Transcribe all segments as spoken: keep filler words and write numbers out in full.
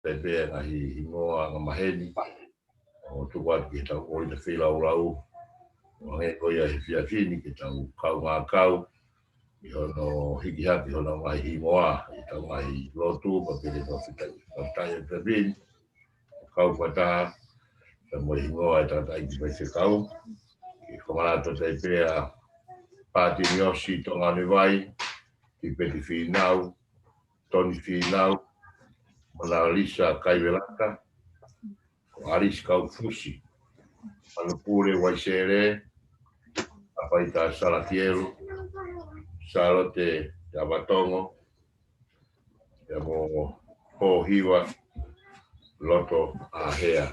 pē pea ngaahi hingoa angamaheni ʻo tuku atu ki heʻetau ʻōlita feilaulau. ʻO hangē ko ia he efiafi ni ke tau kaungā kau ʻi hono hiki hake hono ngaahi hingoa ʻi heʻetau ngaahi lotu, pea pehē ki he fakafetaʻi, fakafetaʻi he efiafi ni. Kau fakataha pea mo e hingoa ʻo e tangataʻeiki faifekau, ke kamala tō tai pea Pātiniosi Tonganevai, Tipeti Fīnau, Toni Fīnau, Mona Lisa Kaivelata, ko ʻAlisi Kaufusi, Manupule Uaisele, ʻAfaita Salakielu, Sālote Avatongo, pea mo Pōhiva Lotoʻāhea.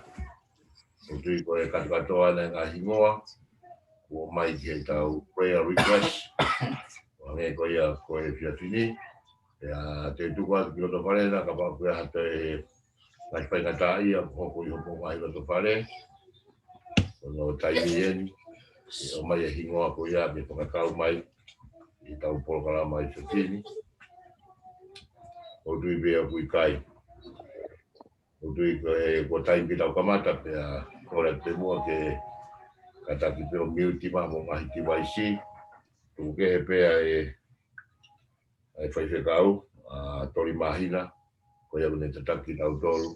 ʻOku ou tui ko e kātoa kātoa ʻeni e ngaahi hingoa kuo ʻomai ki heʻetau prayer request ʻo hangē ko ia ko e efiafi ni. Pea te u tuku atu ki loto fale na kapau ʻoku ʻi ai ha toe ngaahi faingataʻaʻia kuo hoko ʻi homou ngaahi loto fale, ko hono taimi ʻeni ke ʻomai e hingoa ko ia ke fakakau mai ʻi heʻetau polokalama efiafi ni. ʻOku ou tui pē ʻoku ʻikai. ʻOku ou tui ko e, kuo taimi ke tau kamata pea kole atu pē muʻa ke kātaki pē ʻo miuti mai homou ngaahi tivaisi. Tuku kehe pē ʻa e, ʻa e faifekau, ʻa Toli Māhina, ko ia ʻoku ne tataki kitautolu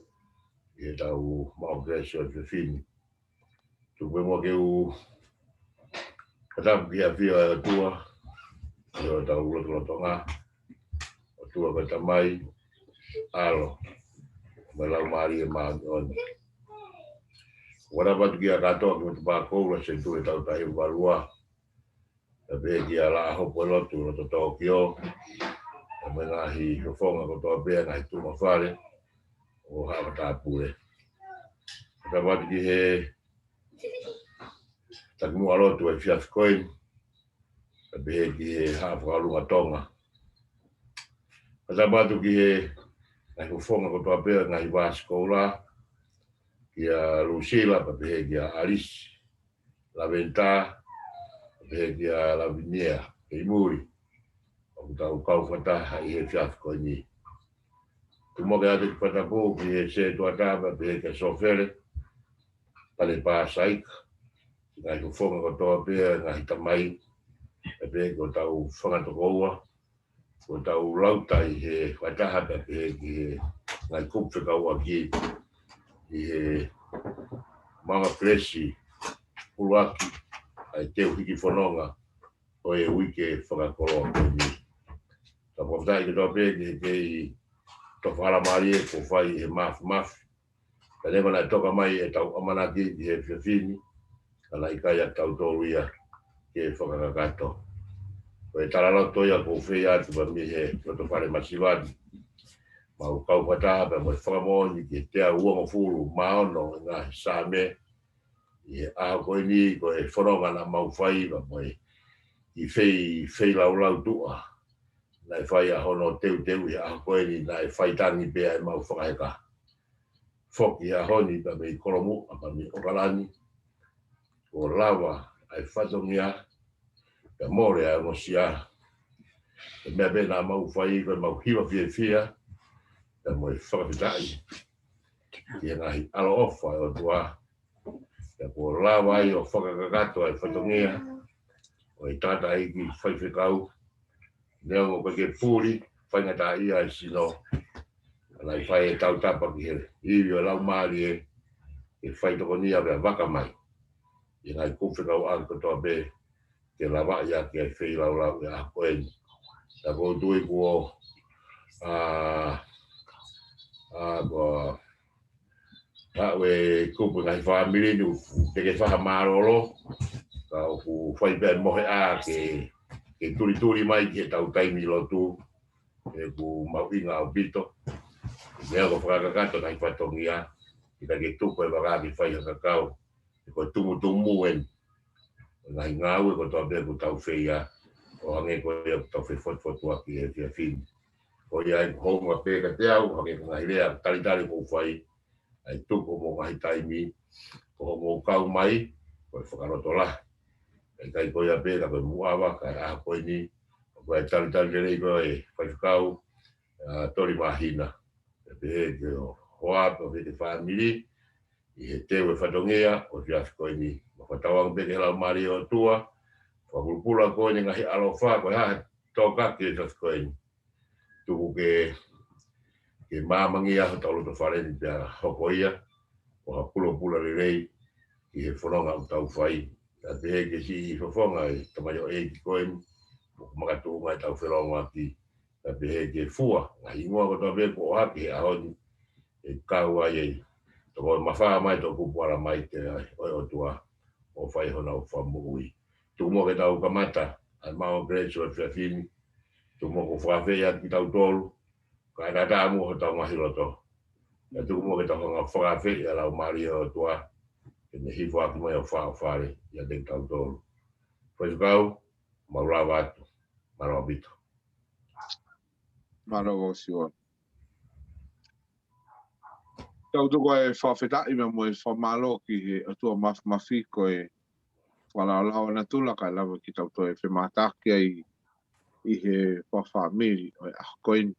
ʻi heʻetau maʻu kelesi ʻo e efiafi ni. Tuku pē muʻa ke u fakatapu ki he ʻafio ʻa e ʻOtua ʻi hotau lotolotonga. ʻOtua ko e Tamai, ʻAlo, mo e Laumālie Māʻoniʻoni. Fakatapu atu kia Katoa ki Matapā Koula, Senituli Tautahi Uvalua, pea pehē kia Laʻahopuelotu Loto Tōkio, pea mo e ngaahi fofonga kotoa pē, ngaahi tuʻunga fale ʻo Haʻa Matāpule. Fakatapu atu ki he takimuʻa lotu ʻo e efiafi ko eni, pea pehē ki he Haʻa Fokotuʻu Tonga. Fakatapu atu ki he ngaahi fofonga kotoa pē, ngaahi vā sikoula, kia Lusila, pea pehē kia ʻAlisi, Laventa, pea pehē kia Lavinia, kei muli, ʻoku tau kau fakataha ʻi he efiafi ko eni. Tuku muʻa ke ʻoatu e fakatapu ki he sētuata, pea pehē kia Sofele, Pale Pāsaika, ngaahi fofonga kotoa pē, ngaahi tamai, pea pehē ki hotau fanga tokoua, ʻoku tau lauta ʻi he fakataha, pea pehē ki he ngaahi kupu fekauʻaki ʻi he maʻunga kelesi ʻuluaki ʻa e teu hiki fononga ʻo e uike fakakoloa ko eni. Tau fakafetaʻi kotoa pē ki he kei tofa hala mālie kuo fai ʻi he Mafimafi. Ka neongo naʻe toka mai ʻetau ʻamanaki ki he efiafi ni, ka naʻe ʻikai ʻa kitautolu ia ke fakakakato. Ko e talaloto ia ʻoku ou fai atu pē mei he loto fale masiva ni. Mau kau fakataha pea mo e fakamoʻoni ki he teau uongofulu mā ono ʻo e ngaahi Saame ʻi he ʻaho ko eni, ko e fononga naʻa mau fai pea mo e kiʻi fei, feilaulau tuʻa naʻe fai ʻa hono teuteu ʻi he ʻaho ko eni, naʻe fai tangi pē ʻa ʻemau fakaheka. Foki he ʻaho ni pea mei Kolomuʻa, pea mei ʻOkalani, kuo lava ʻa e fatongia, pea mole ʻa e ongosia. Ko e meʻa pē naʻa mau fai ko ʻemau hiva fiefia pea mo e fakafetaʻi ki he ngaahi ʻaloʻofa ʻa e ʻOtua, pea kuo lava ai ʻo fakakakato ʻa e fatongia ʻo e tangataʻeiki faifekau. Neongo ʻoku ʻikai ke puli, faingataʻaʻia e sino, ka naʻe fai e tautapa ki he ivi ʻo e Laumālie ke fai tokonia pea vaka mai ʻi he ngaahi kupu fekauʻaki kotoa pē ke lavaʻi ʻaki ʻa e feilaulau ʻi he ʻaho ko eni. Ka ʻoku ou tui kuo, ʻa, ʻa, kuo haʻu e kupu ngaahi fāmili ni ʻoku teʻeki ke fai ha mālōlō, ka ʻoku fai pē ʻa e moheʻa ke, ke tulituli mai ki heʻetau taimi lotu, he ʻoku mahuʻinga ʻaupito. Meʻa ko e fakakakato ngaahi fatongia, ʻikai ke tuku e vaka ke fai ha kakau, he ko e tumutumu eni ʻo e ngaahi ngāue kotoa pē ʻoku tau feia, ʻo hangē ko ia ʻoku tau fefotufotuaki he efiafi ni. Ko ia ʻoku hounga pē kiate au, hangē ko e ngaahi lea talitali ʻoku ou fai, ʻa e tuku hoʻomou ngaahi taimi, ko hoʻomou kau mai, ko e fakalotolahi. ʻIkai ko ia pē, ka ko e muʻa vaka ʻa e ʻaho ko eni, ko e talitali lelei ko e faifekau, ʻa, Toli Māhina. Pea pehē ki ho, hoa pea mo e fāmili, ʻi he teu e fatongia ʻo e efiafi ko eni. Mo fakatauange pē ki he Laumālie ʻo e ʻOtua, fakapulupulu ko eni ngaahi ʻaloʻofa, ko e hā e tokaki ʻo e efiafi ko eni. Tuku ke, ke māmangia hotau loto fale ni pea hoko ia ʻo ha pulopula lelei ki he fononga ʻoku tau fai. Pea pehē ki he siʻi fofonga ʻo e tamaioʻeiki ko eni, ʻoku makatuʻunga ʻetau felōngoaki. Pea pehē ki he fua, ngaahi hingoa kotoa pē kuo ʻohake he ʻaho ni, ʻe kau ai e toko mafā mai, toʻukupu ala mai ki he ʻOtua ʻo fai honau fakamoʻui. Tuku muʻa ke tau kamata ʻa e Maʻu Grace ʻo e efiafi ni. Tuku muʻa ke fakaafeʻi ʻa kitautolu, kae ʻatā muʻa hotau ngaahi loto. Pea tuku muʻa ke tau hanga ʻo fakaafeʻi ʻa e Laumālie ʻo e ʻOtua ke ne hifo ʻaki mai ʻo fakaʻofa ʻiate kitautolu. Faifekau, mau lava atu. Mālō ʻaupito. Mālō Siua. Tau tuku ʻa e fakafetaʻi mo e fakamālō ki he ʻOtua Māfimafi ko e fakalaolao ʻa natula kae lava ke tau toe femātaaki ai ʻi he fakafāmili ʻo e ʻaho ko eni.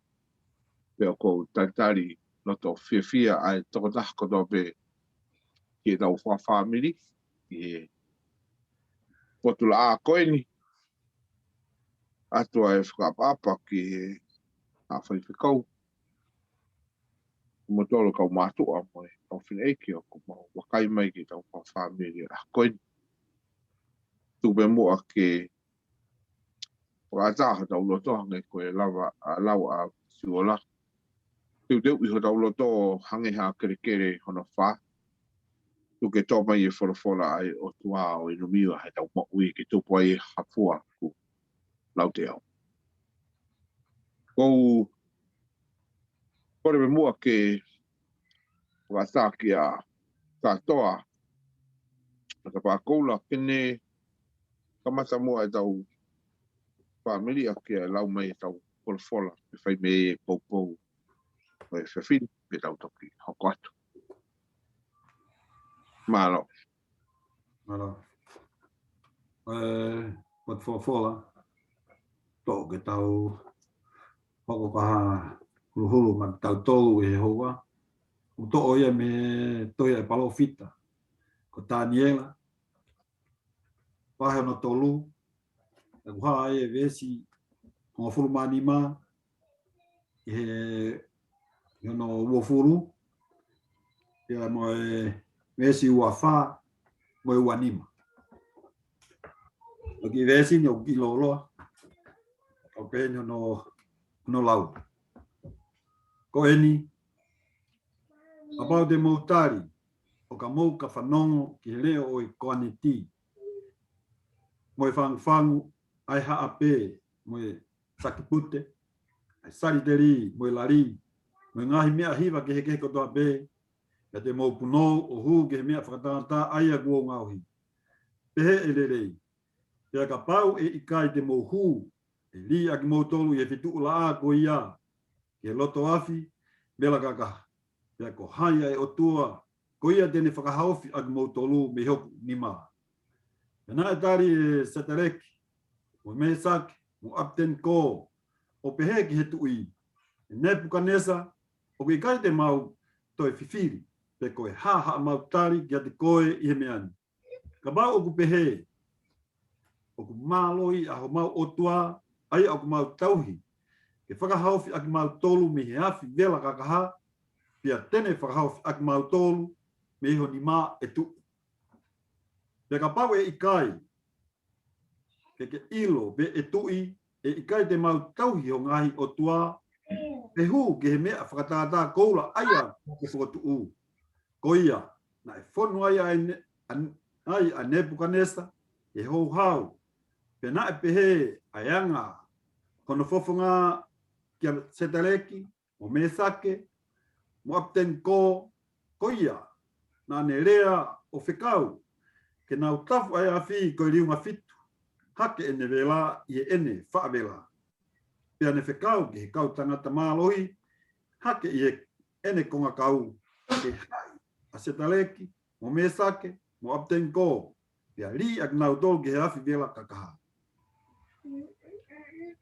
Pea ʻoku ou talitali loto fiefia ʻa e tokotaha kotoa pē ki heʻetau fakafāmili ʻi he potu laʻā ko eni. ʻOatu ʻa e fakaʻapaʻapa ki he faifekau, mo e tolu kau mātuʻa mo e kau fineʻeiki ʻoku mau vakai mai ki heʻetau fakafāmili ʻa ko eni. Tuku pē muʻa ke fakaʻatā hotau loto hangē ko e lava ʻa e lau ʻa Siola. Teuteuʻi hotau loto hangē ha kelekele hono fā. Tuku ke tō mai e folofola ʻa e ʻOtua ʻo ʻenumi ʻa heʻetau moʻui ke tupu ai ha fua ʻoku lauteau. ʻOku ou kole pē muʻa ke fakaʻatā kia Katoa Matapā Koula ke ne kamata muʻa ʻetau fāmili ʻa ke lau mai ʻetau folofola ke fai mei he poupou ʻo e efiafi ni pea tau toki hoko atu. Mālō. Mālō. ʻE, potu folofola, toʻo ke tau hoko ka ha huluhulu maʻa kitautolu ʻi he houa. ʻOku toʻo ia mei he tohi ʻa e palōfita ko Taniela, vahe hono tolu, ʻoku hā ai e veesi hongofulu mā nima, ʻi he, ʻi hono uofulu, pea mo e veesi uofā mo e uanima. ʻOku ʻi he veesi ni ʻoku kiʻi lōloa, ʻoku pehē ni hono, hono lau. Ko eni, kapau te mou tali, ʻo ka mou ka fanongo ki he leʻo ʻo e koaneti, mo e fangufangu ʻa e haʻape, mo e sakipute, ʻa e saliteli, mo e lali, mo e ngaahi meʻa hiva kehekehe kotoa pē, pea te mou punou ʻo hū ki he meʻa fakatātā ʻa ia kuo u ngaohi. Pehē ʻe lelei, pea kapau ʻe ʻikai te mou hū, ʻe lī ʻa kimoutolu ʻi he fetuʻu laʻā ko ia, ki he loto afi vela kakaha. Pea ko hai ʻa e ʻOtua ko ia te ne fakahaofi ʻa kimoutolu mei hoku nima? Pea naʻe tali ʻe Setaleki, mo Mesake, mo ʻApiteniko, ʻo pehē ki he tuʻi, ʻE Nepukanesa, ʻoku ʻikai te mau toe fifili, pe ko e hā haʻamau tali kiate koe ʻi he meʻa ni. Kapau ʻoku pehē, ʻoku mālohi ʻa homau ʻOtua, ʻa ia ʻoku mau tauhi, ke fakahaofi ʻa kimautolu mei he afi vela kakaha, pea te ne fakahaofi ʻa kimautolu mei ho nima, ʻe tuʻi. Pea kapau ʻe ʻikai, ke ke ʻilo, pe ʻe tuʻi, ʻe ʻikai te mau tauhi ho ngaahi ʻotua, ʻe hū ki he meʻa fakatātā koula ʻa ia kuo ke fokotuʻu. Ko ia, naʻe fonu ai ʻa e Ne-, ʻa, ai ʻa Nepukanesa, ʻi he houhau, pea naʻe pehē ʻa e anga hono fofonga kia Setaleki, mo Mesake, mo ʻApiteniko, ko ia, naʻa ne lea ʻo fekau, ke nau tafu ʻa e afi ko e liunga fitu, hake ʻene vela ʻi heʻene faʻa vela. Pea ne fekau ki he kau tangata mālohi, hake ʻi heʻene konga kau, ke haʻi ʻa Setaleki, mo Mesake, mo ʻApiteniko, pea lī ʻa kinautolu ki he afi vela kakaha.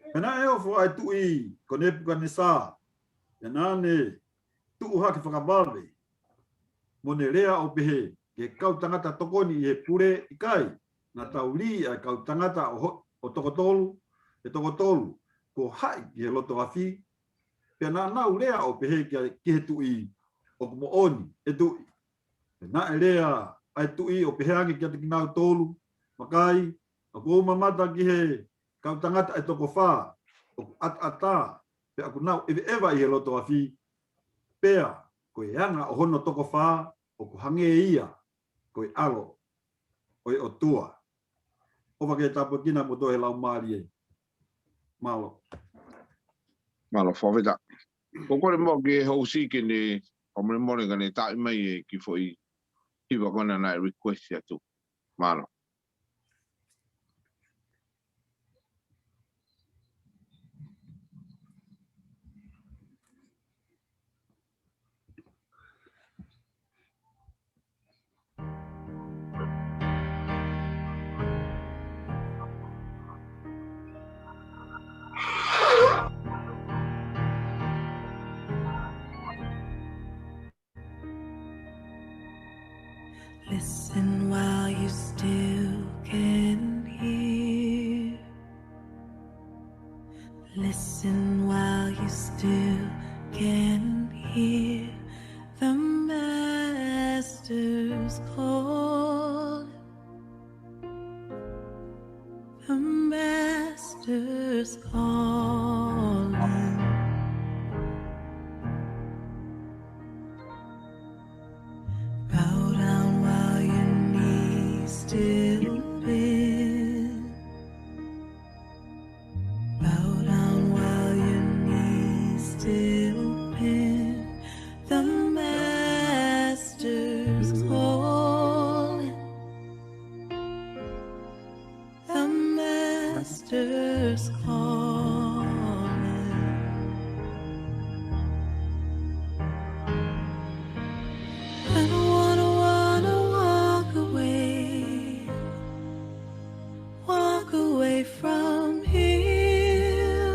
Pea naʻe ofo ʻa e tuʻi ko Nepukanesa, pea naʻa ne tuʻu hake fakavave. Mo ne lea ʻo pehē ki he kau tangata tokoni ʻi he pule, ʻikai, naʻa tau lī ʻa e kau tangata ʻo ho-, ʻo toko tolu, ʻe toko tolu, kuo haʻi ki he loto afi. Pea naʻa nau lea ʻo pehē ki, ki he tuʻi, ʻoku moʻoni, ʻe tuʻi. Pea naʻe lea ʻa e tuʻi ʻo pehē ange kiate kinautolu, Vakai, ʻoku ou mamata ki he kau tangata ʻe toko fā, ʻoku ʻataʻatā, pea ʻoku nau ʻeveʻeva ʻi he loto afi, pea ko e anga ʻo hono toko fā, ʻoku hangē ia ko e ʻAlo ʻo e ʻOtua. ʻOfa ke tāpuekina kimoutolu ʻe he Laumālie. Mālō. Mālō, fakafetaʻi. Ko e kole mo e housi ke ne, fakamolemole ka ne taaʻi mai e kiʻi foʻi hiva ko ena naʻe request atu. Mālō. Listen while you still can hear. Listen while you still can hear the Master's call. The Master's calling. Bow down while your knees still bend. Bow down while your knees still bend. The Master's calling. The Master's calling. I don't wanna, wanna walk away, walk away from here.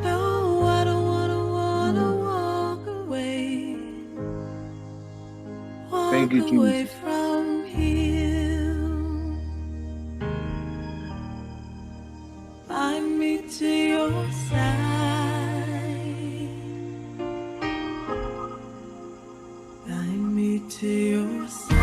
No, I don't wanna, wanna walk away. Thank you, Jesus. Walk away from here. Bind me to your side. Bind me to your side.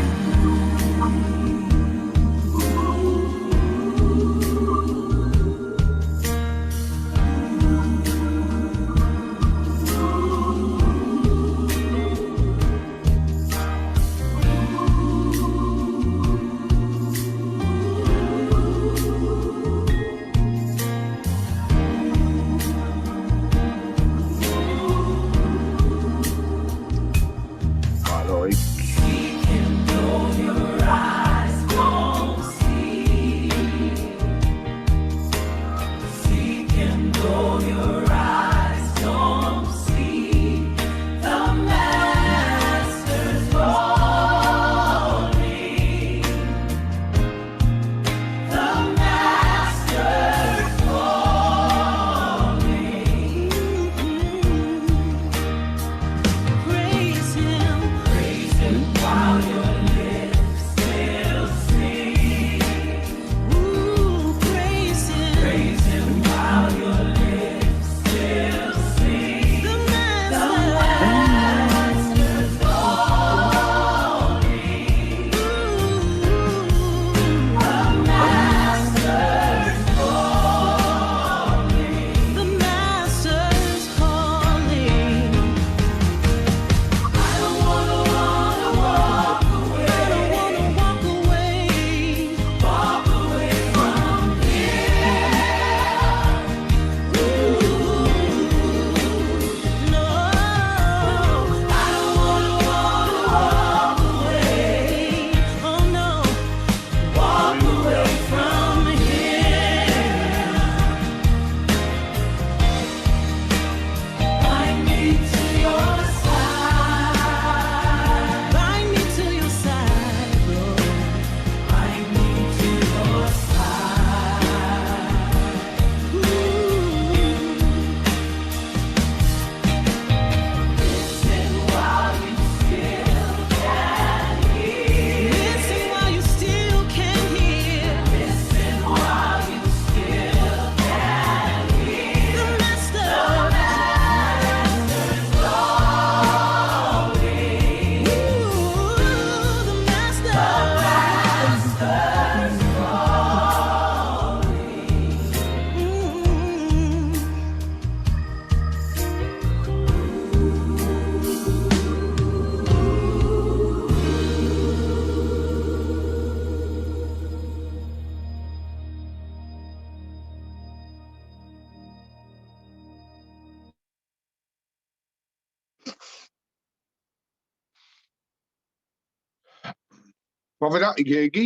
Fakafetaʻi ki he ʻEiki.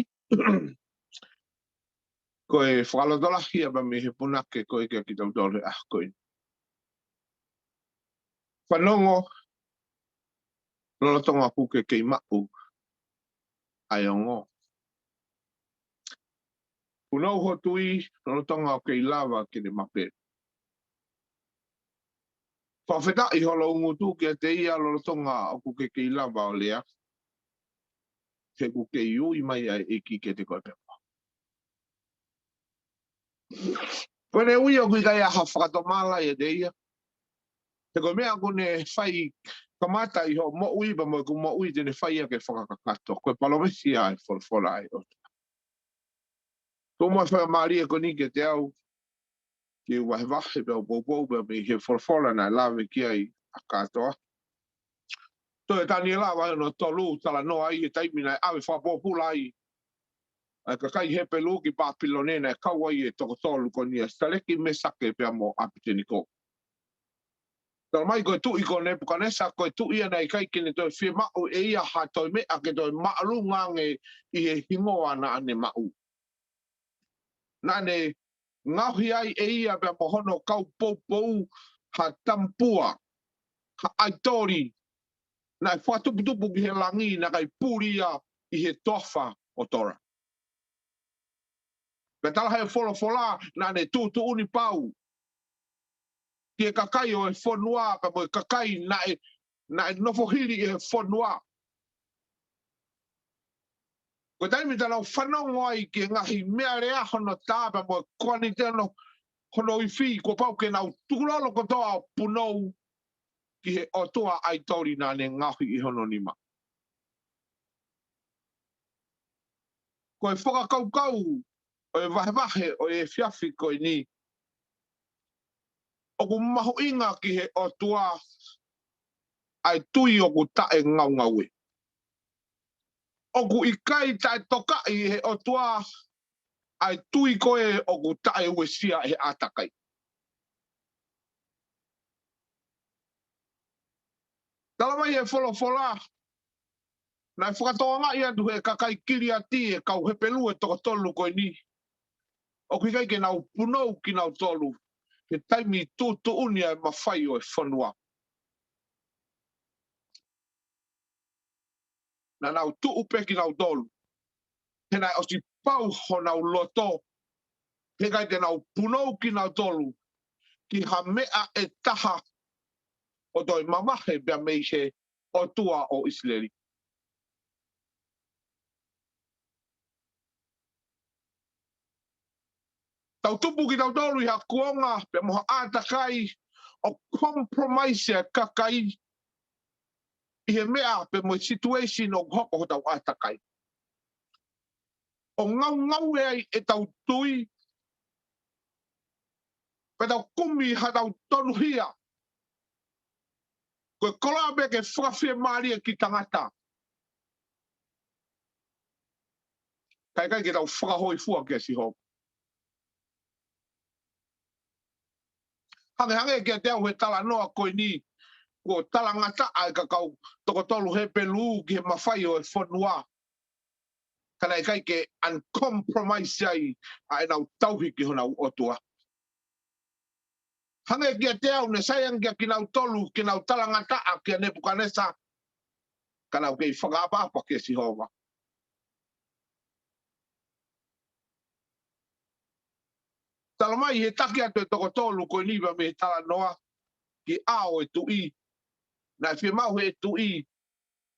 Ko e fakalotolahi ia pea mei he punake ko ē kiate kitautolu he ʻaho ko eni. Fanongo, lolotonga ʻoku ke kei maʻu ʻa e ongo. Punou ho tui, lolotonga ʻoku kei lava ke ne mapelu. Fakafetaʻi ho loungutu kiate ia, lolotonga ʻoku ke kei lava ʻo lea, he ʻoku kei ui mai ʻa e ʻEiki kiate koe pea mo au. Ko ʻene ui ʻoku ʻikai ha fakatomala ʻiate ia. He ko e meʻa ʻoku ne fai kamata ʻi hoʻo moʻui pea mo ʻeku moʻui te ne fai ia ke fakakakato. Ko e palōmesi ia ʻa e folofola ʻa e ʻOtua. Tuku muʻa e faingamālie ko eni kiate au ke u vahevahe pea u poupou pea mei he folofola naʻe lave ki ai ʻa kātoa. Tohi Taniela vahe hono tolu, talanoa ai he taimi naʻe ʻave fakapōpula ai ʻa e kakai Hepelū ki Pāpilone, naʻe kau ai e toko tolu ko eni, ʻa Sētaleki, Mēsake pea mo ʻApitenikō. Talamai ko e tuʻi ko Nepukanesa, ko e tuʻi ia naʻe ʻikai ke ne toe fiemaʻu ʻe ia ha toe meʻa ke toe māʻolunga ange ʻi he hingoa naʻa ne maʻu. Naʻa ne ngaohi ai ʻe ia pea mo hono kau poupou ha tamapua, ha ʻaitoli, naʻe fakatuputupu ki he langi, naʻe ʻikai puli ia ʻi he toafa ʻo Tola. Pea tala he folofola, naʻa ne tuʻutuʻuni pau ki he kakai ʻo e fonua, pea mo e kakai naʻe, naʻe nofo hili ʻi he fonua. Ko e taimi te nau fanongo ai ki he ngaahi meʻa lea hono tā pea mo e kuanite hono, hono ifi, kuo pau ke nau tukulolo kotoa ʻo punou ki he ʻotua ʻaitoli naʻa ne ngaohi ʻi hono nima. Ko e fakakaukau ʻo e vahevahe ʻo e efiafi ko eni, ʻoku mahuʻinga ki he ʻOtua ʻa e tui ʻoku taʻengaungaue. ʻOku ʻikai taʻetokaʻi ʻe he ʻOtua ʻa e tui ko ē ʻoku taʻeuesia ʻe he ʻātakai. Talamai he folofola, naʻe fakatokangaʻi atu he kakai Kiliati, e kau Hepelū ʻe toko tolu ko eni, ʻoku ʻikai ke nau punou kinautolu he taimi tuʻutuʻuni ʻa e mafai ʻo e fonua. Naʻa nau tuʻu pē kinautolu. He naʻe ʻosi pau honau loto, he ʻikai te nau punou kinautolu ki ha meʻa ʻe taha ʻo toe mavahe pea mei he ʻOtua ʻo ʻIsileli. Tau tupu kitautolu ʻi ha kuonga pea mo ha ʻātakai ʻoku compromise ʻa e kakai ʻi he meʻa pea mo e situation ʻoku hoko hotau ʻātakai. ʻO ngaungaue ai ʻetau tui, pea tau kumi haʻatau tonuhia ko e koloa pē ke fakafiemālie ki he tangata, kae ʻikai ke tau fakahōifua kia Sihova. Hangehangē kiate au he talanoa ko eni, kuo talangataʻa e kakai ʻe toko tolu Hepelū ki he mafai ʻo e fonua, ka naʻe ʻikai ke uncompromise ai ʻa ʻenau tauhi ki honau ʻOtua. Hangē kiate au naʻe sai ange kia kinautolu ke nau talangataʻa kia Nepukanesa, ka nau kei fakaʻapaʻapa kia Sihova. Talamai he taki atu e toko tolu ko eni pea mei he talanoa ki he ʻao ʻo e tuʻi, naʻe fiemaʻu he tuʻi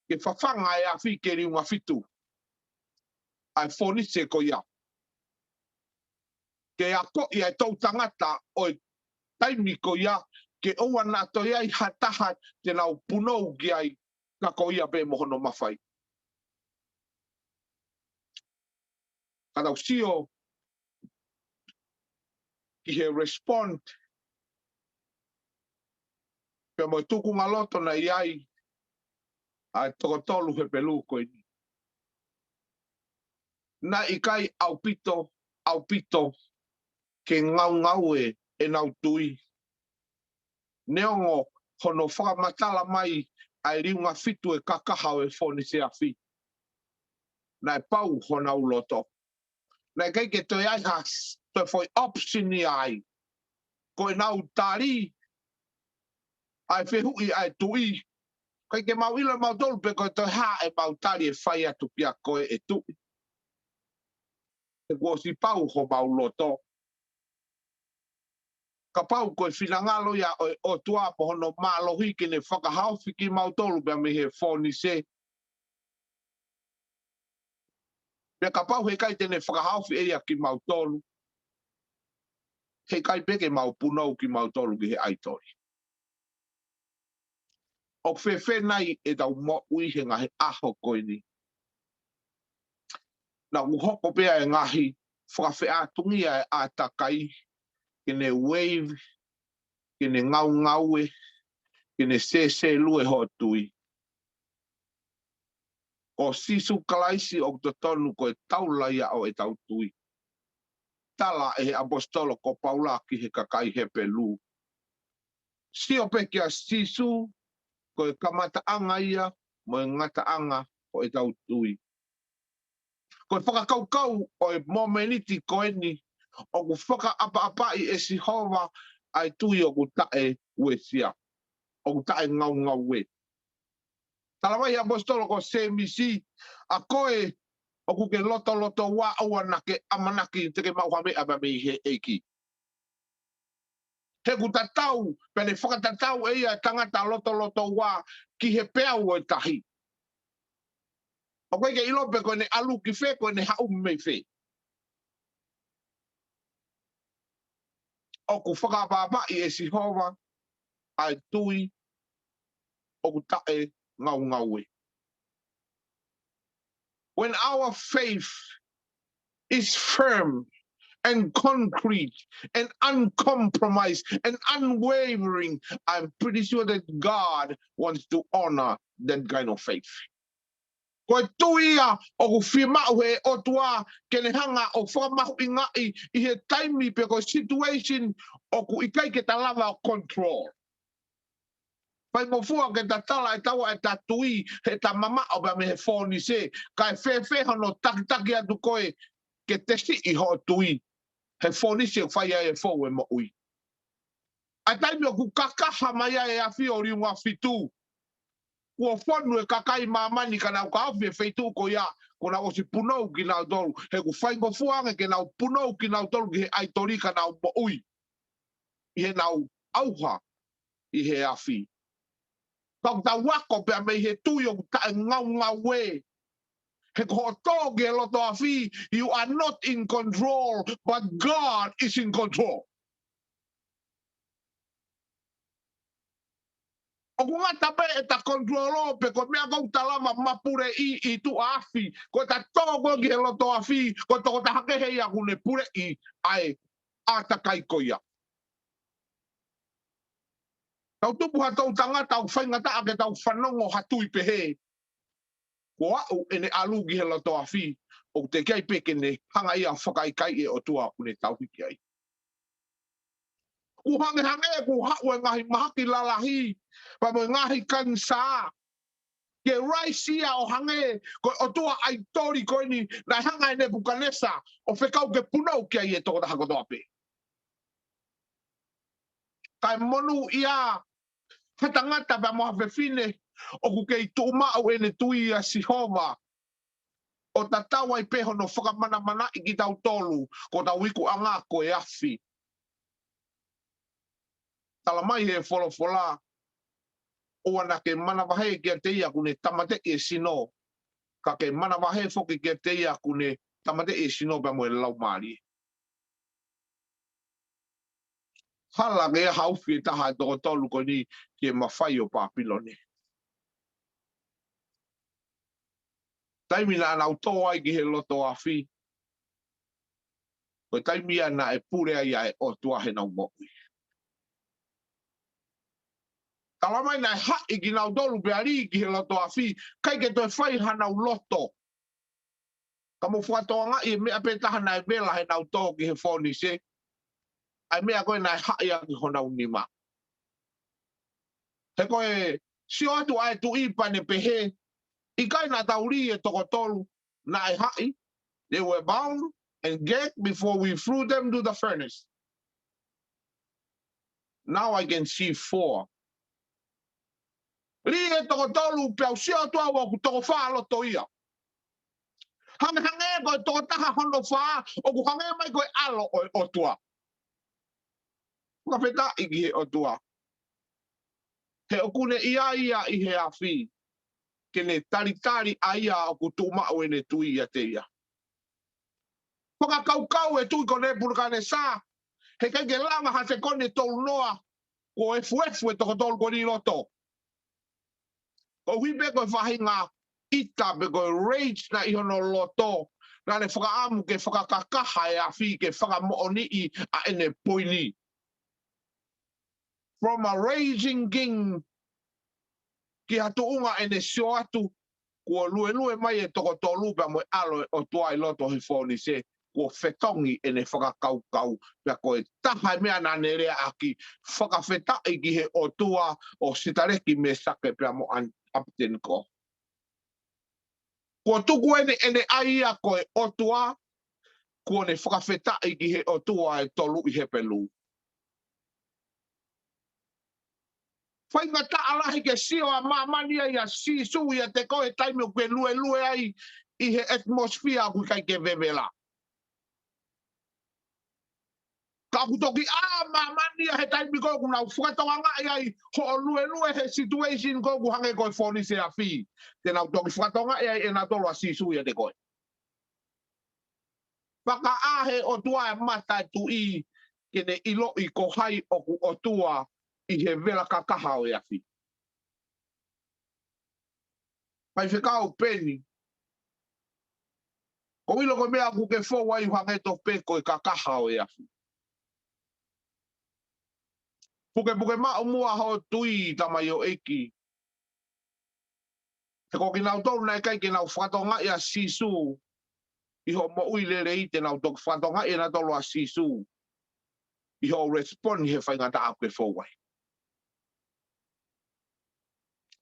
ke fafanga e afi ke liunga fitu ʻa e fōnise ko ia, ke akoʻi ʻa e toʻutangata ʻo e taimi ko ia, ke ʻoua naʻa toe ʻi ai ha taha te nau punou ki ai, ka ko ia pē mo hono mafai. Ka tau sio ki he respond pea mo e tuʻunga loto naʻe ʻi ai ʻa e toko tolu Hepelū ko eni. Naʻe ʻikai ʻaupito, ʻaupito ke ngaungaue ʻenau tui, neongo hono fakamatala mai ʻa e liunga fitu e kakaha ʻo e fōnise afi. naʻe pau honau loto. Naʻe ʻikai ke toe ai ha s-, toe foʻi option ia ai. Ko ʻenau tali ʻa e fehuʻi ʻa e tuʻi. ʻIkai ke mau ʻilo ʻe mautolu pe ko e toe hā ʻemau tali ʻe fai atu kia koe ʻe tuʻi. He kuo ʻosi pau homau loto. Kapau ko e finangalo ia ʻo e ʻOtua mo hono mālohi ke ne fakahaofi kimautolu pea mei he fōnise. Pea kapau heʻikai te ne fakahaofi ʻe ia kimautolu, heʻikai pē ke mau punou kimautolu ki he ʻaitoli. ʻOku fēfē nai ʻetau moʻui he ngaahi ʻaho ko eni? Naʻa ku hoko pē ʻa e ngaahi fakafeʻātungia ʻa e ʻātakai, ke ne wave, ke ne ngaungaue, ke ne sēsēlue hoʻo tui. Ko Sīsū Kalaisi ʻoku totonu ko e taula ia ʻo ʻetau tui. Tala ʻe he ʻaposetolo ko Paula ki he kakai Hepelū. Sio pē kia Sīsū, ko e kamataʻanga ia mo e ngataʻanga ʻo ʻetau tui. Ko e fakakaukau ʻo e momeniti ko eni, ʻoku fakaʻapaʻapaʻi ʻe Sihova ʻa e tui ʻoku taʻeuesia, ʻoku taʻengaungaue. Tala mai ʻaposetolo ko Sēmisi, ʻa koe ʻoku ke lotolotoua, ʻoua naʻa ke ʻamanaki te ke maʻu ha meʻa mei he ʻEiki. He ʻoku tatau, pea ne fakatatau ʻe ia e tangata lotolotoua ki he peau ʻo e tahi. ʻOku ʻikai ke ʻilo pe ko ʻene ʻalu ki fē, ko ʻene haʻu mei fē. ʻOku fakaʻapaʻapaʻi ʻe Sihova ʻa e tui ʻoku taʻengaungaue. When our faith is firm and concrete and uncompromised and unwavering, I'm pretty sure that God wants to honor that kind of faith. Ko e tui ia ʻoku fiemaʻu he ʻOtua ke ne hanga ʻo fakamahuʻingaʻi ʻi he taimi pe ko e situation ʻoku ʻikai ke ta lava ʻo control. Faingofua ke ta tala ʻe taua ʻeta tui heʻeta mamaʻo pea mei he fōnise, kae fēfē hono takitaki atu koe ke tesiʻi hoʻo tui he fōnise ʻoku fai ai e fou e moʻui. ʻA e taimi ʻoku kakaha mai ai e afi ʻo liunga fitu, kuo fonu e kakai māmani ka nau ka ofi e feituʻu ko ia, kuo nau ʻosi punou kinautolu, he ʻoku faingofua ange ke nau punou kinautolu ki he ʻaitoli ka nau moʻui ʻi heʻenau ʻauha ʻi he afi. Ka ʻoku tau ako pea mei he tui ʻoku taʻengaungaue. He ko hoʻo tō ki he loto afi, you are not in control, but God is in control. ʻOku ngata pē ʻeta control pe ko e meʻa ʻoku ta lava mapuleʻi ʻi tuʻa afi, ko ʻeta tō ko ē ki he loto afi, ko e tokotaha kehe ia ʻoku ne puleʻi ʻa e ʻātakai ko ia. Tau tupu ha toʻutangata ʻoku faingataʻa ke tau fanongo ha tui pehē. Kuo aʻu ʻene ʻalu ki he loto afi, ʻoku teʻeki ai pē ke ne hanga ia ʻo fakaʻikaiʻi e ʻOtua ʻoku ne tauhi ki ai. Kuo hangehangē kuo haʻu e ngaahi mahaki lalahi, pea mo e ngaahi kanisā. Ke raisi ia ʻo hangē ko e ʻotua ʻaitoli ko eni naʻe hanga ʻe Nepukanesa ʻo fekau ke punou ki ai e tokotaha kotoa pē. Kae monūʻia ha tangata pea mo ha fefine ʻoku kei tuʻumaʻu ʻene tui ʻia Sihova, ʻo tatau ai pē hono fakamanamanaʻi kitautolu, ko hotau ikuʻanga ko e afi. Tala mai he folofola, ʻoua naʻa ke manavahē kiate ia ʻoku ne tāmateʻi e sino, ka ke manavahē foki kiate ia ʻoku ne tāmateʻi e sino pea mo e laumālie. Hala ke ʻi ai ha ufi ʻe taha ʻe toko tolu ko eni ki he mafai ʻo Pāpilone. Taimi naʻa nau tō ai ki he loto afi, ko e taimi ia naʻe pule ai ʻa e ʻOtua heʻenau moʻui. Tala mai naʻe haʻi kinautolu pea lī ki he loto afi, ʻikai ke toe fai hanau loto. Ka mou fakatokangaʻi e meʻa pē taha naʻe vela heʻenau tō ki he fōnise, ʻa e meʻa ko ē naʻe haʻi ʻaki honau nima. He ko e sio atu ʻa e tuʻi pea ne pehē, ʻikai naʻa tau lī e toko tolu, Naʻe haʻi, they were bound and gagged before we threw them to the furnace. Now I can see four. Lī e toko tolu pea u sio atu au ʻoku toko fā loto ia. Hangehangē ko e toko taha hono fā, ʻoku hangē mai ko e ʻAlo ʻo e ʻOtua. Fakafetaʻi ki he ʻOtua. He ʻoku ne ʻi ai ia ʻi he afi, ke ne talitali ʻa ia ʻoku tuʻumaʻu ʻene tui ʻiate ia. Fakakaukau e tui ko Nepukanesa, heʻikai ke lava ha sekoni ʻe tolu noa, kuo efuefu e toko tolu ko eni ʻi loto. Koeʻuhi pē ko e faʻahinga ʻita pe ko e rage naʻe ʻi hono loto, naʻa ne fakaʻamu ke fakakakaha e afi ke fakamoʻoniʻi ʻa ʻene poini. From a raging king, ki ha tuʻunga ʻene sio atu, kuo luelue mai e toko tolu pea mo e ʻAlo ʻo e ʻOtua ʻi loto he fōnise, kuo fetongi ʻene fakakaukau, pea ko e taha e meʻa naʻa ne leaʻaki, fakafetaʻi ki he ʻOtua ʻo Sitaleki, Mesake pea mo ʻApiteniko. Kuo tuku ʻene, ʻene ʻai ia ko e ʻOtua, kuo ne fakafetaʻi ki he ʻOtua ʻe tolu ʻi Hepelū. Faingataʻa lahi ke sio ʻa māmani ai ʻa Sīsū ʻiate koe he taimi ʻoku ke luelue ai ʻi he atmosphere ʻoku ʻikai ke vevela. Ka ʻoku toki ʻā māmani ia he taimi ko ē ʻoku nau fakatokangaʻi ai hoʻo luelue he situation ko ē ʻoku hangē ko e fōnise afi. Te nau toki fakatokangaʻi ai ʻe nautolu ʻa Sīsū ʻiate koe. Fakaʻā he ʻOtua e mata e tuʻi ke ne ʻiloʻi ko hai ʻoku ʻOtua ʻi he vela kakaha ʻo e afi. Faifekau Peni, ʻoku ou ʻilo ko e meʻa ʻoku ke fou ai ʻoku hangē tofu pē ko e kakaha ʻo e afi. Pukepuke maʻu muʻa hoʻo tui, tamaioʻeiki. He ko kinautolu naʻe ʻikai ke nau fakatokangaʻi ʻa Sīsū ʻi hoʻo moʻui lelei, te nau toki fakatokangaʻi ʻe nautolu ʻa Sīsū ʻi hoʻo respond he faingataʻa ʻoku ke fou ai.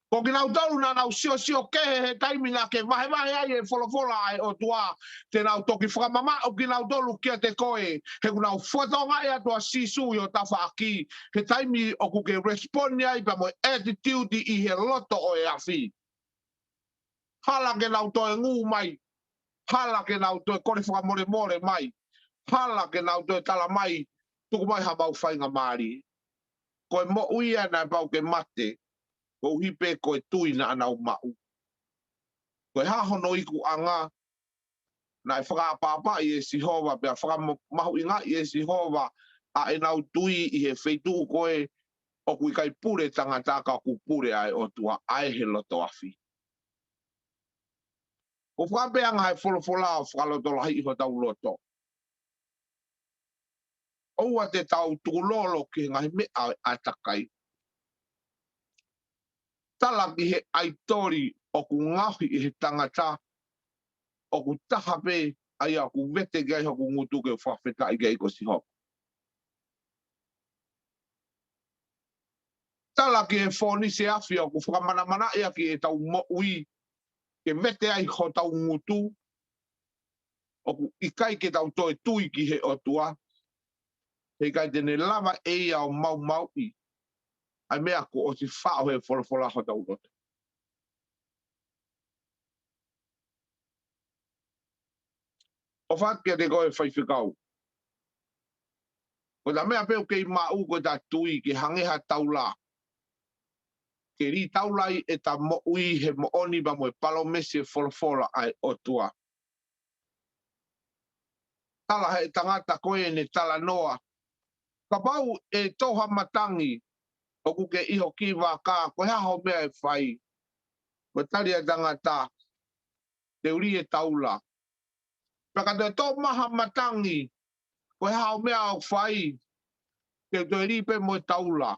Ko kinautolu naʻa nau siosio kehe he taimi naʻa ke vahevahe ai e folofola ʻa e ʻOtua, te nau toki fakamamaʻu kinautolu kiate koe, he ʻoku nau fakatokangaʻi atu ʻa Sīsū ʻi ho tafaʻaki, he taimi ʻoku ke respond ai pea mo e attitude ʻi he loto ʻo e afi. Hala ke nau toe ngū mai. Hala ke nau toe kole fakamolemole mai. Hala ke nau toe tala mai, tuku mai haʻamau faingamālie. Ko e moʻui ia naʻe pau ke mate, koeʻuhi pē ko e tui naʻa nau maʻu. Ko e hā hono ikuʻanga? Naʻe fakaʻapaʻapaʻi ʻe Sihova, pea fakamahuʻingaʻi ʻe Sihova ʻa ʻenau tui ʻi he feituʻu ko ē ʻoku ʻikai pule tangata ka ʻoku pule ʻa e ʻOtua, ʻa ē he loto afi. ʻOku fakapēanga he folofola ʻo fakalotolahiʻi hotau loto. ʻOua te tau tukulolo ki he ngaahi meʻa ʻo e ʻātakai. Tala ki he ʻaitoli ʻoku ngaohi ʻe he tangata, ʻoku taha pē ʻa ia ʻoku vete ki ai hoku ngutu ke u fakafetaʻi ki ai ko Sihova. Tala ki he fōnise afi ʻoku fakamanamanaʻi ʻaki ʻetau moʻui, ke vete ai hotau ngutu, ʻoku ʻikai ke tau toe tui ki he ʻOtua, heʻikai te ne lava ʻe ia ʻo maumauʻi ʻa e meʻa kuo ʻosi faʻo he folofola hotau loto. ʻOfa atu kiate koe faifekau. Ko ʻeta meʻa pē ʻoku kei maʻu ko ʻeta tui ke hangē ha taula. Ke lī taula ai ʻeta moʻui he moʻoni pea mo e palōmesi e folofola ʻa e ʻOtua. Tala he tangata ko ē ʻene talanoa. Kapau ʻe tō ha matangi ʻoku ke ʻi ho kiʻi vaka, ko e hā hoʻo meʻa ʻe fai? Ko e tali ʻa e tangata, te u lī e taula. Pea ka toe tō mai ha matangi, ko e hā hoʻo meʻa ʻoku fai? Te u toe lī pē mo e taula.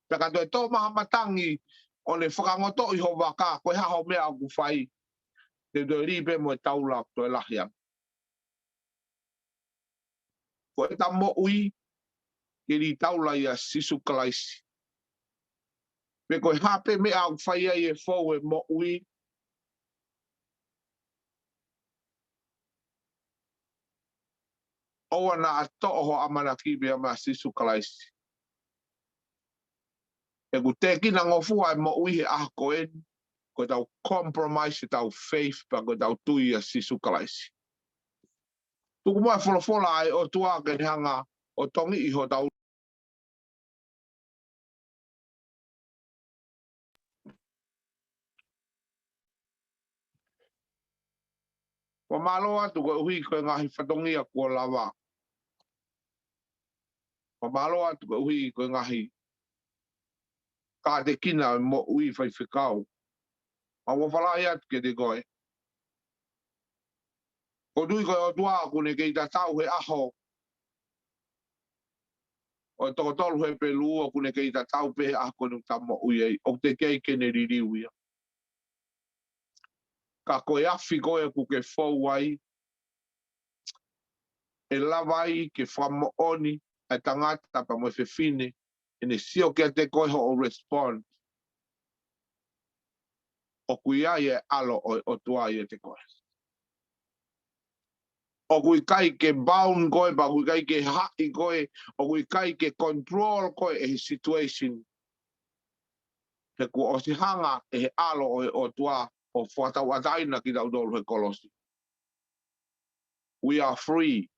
Pea ka toe tō mai ha matangi ʻo ne fakangotoʻi ho vaka, ko e hā hoʻo meʻa ʻoku fai? Te u toe lī pē mo e taula ʻoku toe lahi ange. Ko ʻeta moʻui, ke lī taula ʻia Sīsū Kalaisi. Pe ko e hā pē meʻa ʻoku fai ai e fou e moʻui, ʻOua naʻa toʻo ho ʻamanaki pea mei a Sīsū Kalaisi. He ʻoku tekina ngofua e moʻui he ʻaho ko eni, ko ʻetau compromise ʻetau faith pea ko ʻetau tui ʻia Sīsū Kalaisi. Tuku muʻa e folofola ʻa e ʻOtua ke ne hanga ʻo tongiʻi hotau Fakamālō atu koeʻuhi ko e ngaahi fatongia kuo lava. Fakamālō atu koeʻuhi ko e ngaahi kātekina ʻo e moʻui faifekau. Mau ʻofa lahi atu kiate koe. ʻOku ou tui ko e ʻOtua ʻoku ne kei tatau he ʻaho ʻo e toko tolu Hepelū, ʻoku ne kei tatau pē he ʻaho ko eni ʻoku tau moʻui ai, ʻoku teʻeki ai ke ne liliu ia. Ka ko e afi ko ē ʻoku ke fou ai, ʻe lava ai ke fakamoʻoni ʻa e tangata pea mo e fefine, ʻene sio kiate koe hoʻo respond. ʻOku ʻi ai e ʻAlo ʻo e ʻOtua ʻiate koe. ʻOku ʻikai ke bound koe, pea ʻoku ʻikai ke haʻi koe, ʻoku ʻikai ke control koe ʻe he situation. He kuo ʻosi hanga ʻe he ʻAlo ʻo e ʻOtua ʻo fakatauʻatāina kitautolu he kolosi. We are free.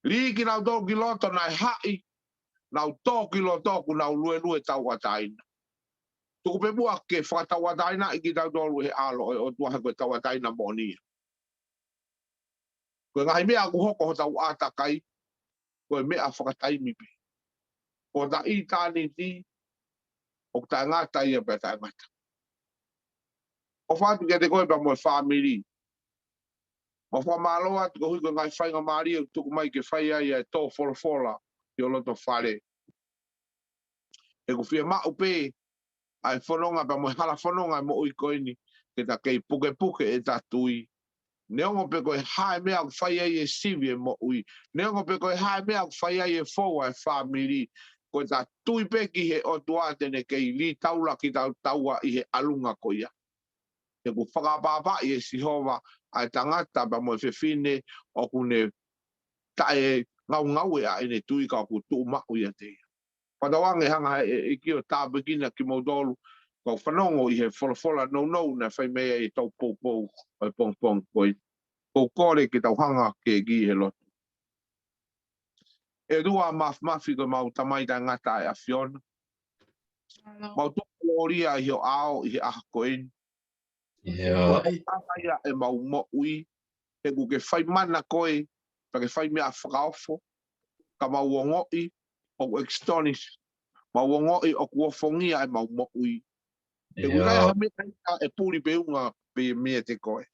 Lī kinautolu ki loto naʻe haʻi, nau tō ki loto ʻoku nau luelue tauʻatāina. Tuku pē muʻa ke fakatauʻatāinaʻi kitautolu ʻe he ʻAlo ʻo e ʻOtua he ko e tauʻatāina moʻoni ia. Ko e ngaahi meʻa ʻoku hoko hotau ʻātakai, ko e meʻa fakataimi pē. Ko hota ʻitāniti, ʻoku taʻengata ia pea taʻengata. ʻOfa atu kiate koe pea mo e fāmili. Mau fakamālō atu koeʻuhi ko e ngaahi faingamālie ʻoku tuku mai ke fai ai ʻa e tō folofola ʻi ho loto fale. He ʻoku fiemaʻu pē ʻa e fononga pea mo e hala fononga ʻo e moʻui ko eni ke ta kei pukepuke ʻeta tui. Neongo pē ko e hā e meʻa ʻoku fai ai e sivi e moʻui. Neongo pē ko e hā e meʻa ʻoku fai ai e fou ʻa e fāmili. Ko ʻeta tui pē ki he ʻOtua te ne kei lī taula kitautolu ʻi he ʻalunga ko ia. He ʻoku fakaʻapaʻapaʻi ʻe Sihova ʻa e tangata pea mo e fefine ʻoku ne taʻengaungaue ʻa ʻene tui ka ʻoku tuʻu maʻu ʻiate ia. Fakatauange hanga ʻe he ʻEiki ʻo tāpuekina kimoutolu, kau fanongo ʻi he folofola nounou naʻe fai mei ai ʻetau poupou ʻo e pongipongi ko eni. Ko e kole ke tau hanga ki he ʻEiki he lotu. ʻE ʻOtua Māfimafi ko homau Tamai taʻengata ʻa e ʻAfiona. Mau tuku kolōlia ʻi ho ʻao ʻi he ʻaho ko eni. ʻIo. Ko e ʻaho ia ʻemau moʻui, he ʻoku ke fai mana koe, pea ke fai meʻa fakaofo, ka mau ongoʻi ʻoku astonish, mau ongoʻi ʻoku ofongia ʻemau moʻui. He ʻoku ʻikai ha meʻa ia ʻe puli pe unga pē meiate koe.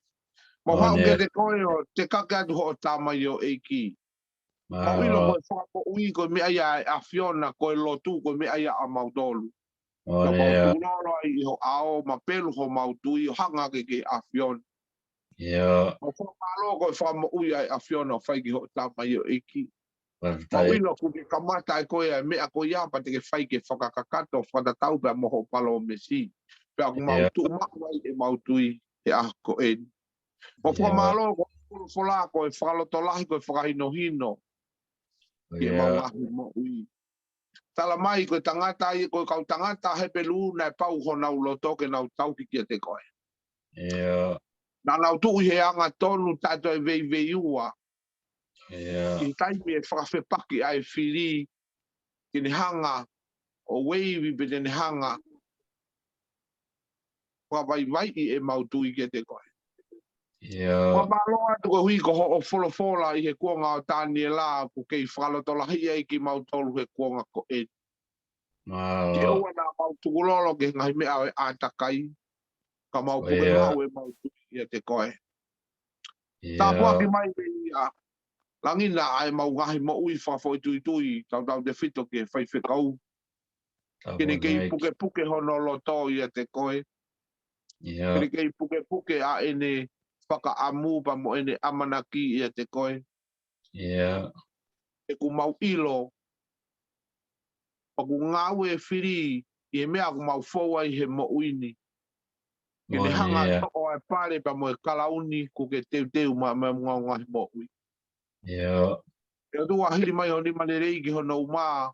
Mau haʻu kiate koe ʻo tekaki atu hoʻo tamaioʻeiki. Mau ʻilo ko e fakamoʻui ko e meʻa ia ʻa e ʻAfiona, ko e lotu ko e meʻa ia ʻamautolu. Ka mau tukulolo ai ʻi ho ʻao, mapelu homau tui ʻo hanga hake ki he ʻAfiona. Mau fakamālō ko e fakamoʻui ʻa e ʻAfiona ʻoku fai ki hoʻo tamaioʻeiki. Mau ʻilo ʻoku ke kamata ʻe koe ʻa e meʻa ko ia pea te ke fai ke fakakakato, fakatatau pea mo hoʻo palōmesi. Pea ʻoku mau tuʻu maʻu ai ʻemau tui he ʻaho ko eni. Mau fakamālō ko e folofola ko e fakalotolahi, ko e fakahinohino ki heʻemau ngaahi moʻui. Tala mai ko e tangata ia, ko e kau tangata Hepelū naʻe pau honau loto ke nau tauhi kiate koe. Naʻa nau tuʻu ʻi he angatonu taʻe toe veiveiua. ʻI he taimi ʻe fakafepaki ai e fili, ke ne hanga ʻo veivi pe te ne hanga ʻo fakavaivaiʻi ʻemau tui kiate koe. Fakamālō atu koeʻuhi ko hoʻo folofola ʻi he kuonga ʻo Taniela ʻoku kei fakalotolahi ai kimautolu he kuonga ko eni. Ke ʻoua naʻa mau tukulolo ki he ngaahi meʻa ʻo e ʻātakai, ka mau puke maʻu ʻemau tui ʻiate koe. Tāpuaki mai pē ia, langina ʻa ʻemau ngaahi moʻui fakafoʻituitui, tautautefito ki he faifekau. Ke ne kei pukepuke hono loto ʻiate koe. Ke ne kei pukepuke ʻa ʻene fakaʻamu pea mo ʻene ʻamanaki ʻiate koe. He ʻoku mau ʻilo ʻoku ngāue e fili ʻi he meʻa ʻoku mau fou ai he moʻui ni. Ke ne hanga ʻo toʻo ʻa e pale pea mo e kalauni kuo ke teuteu maʻa ʻemau ngaahi moʻui. ʻIo. ʻE ʻOtua, hili mai ho nima lelei ki hono uma,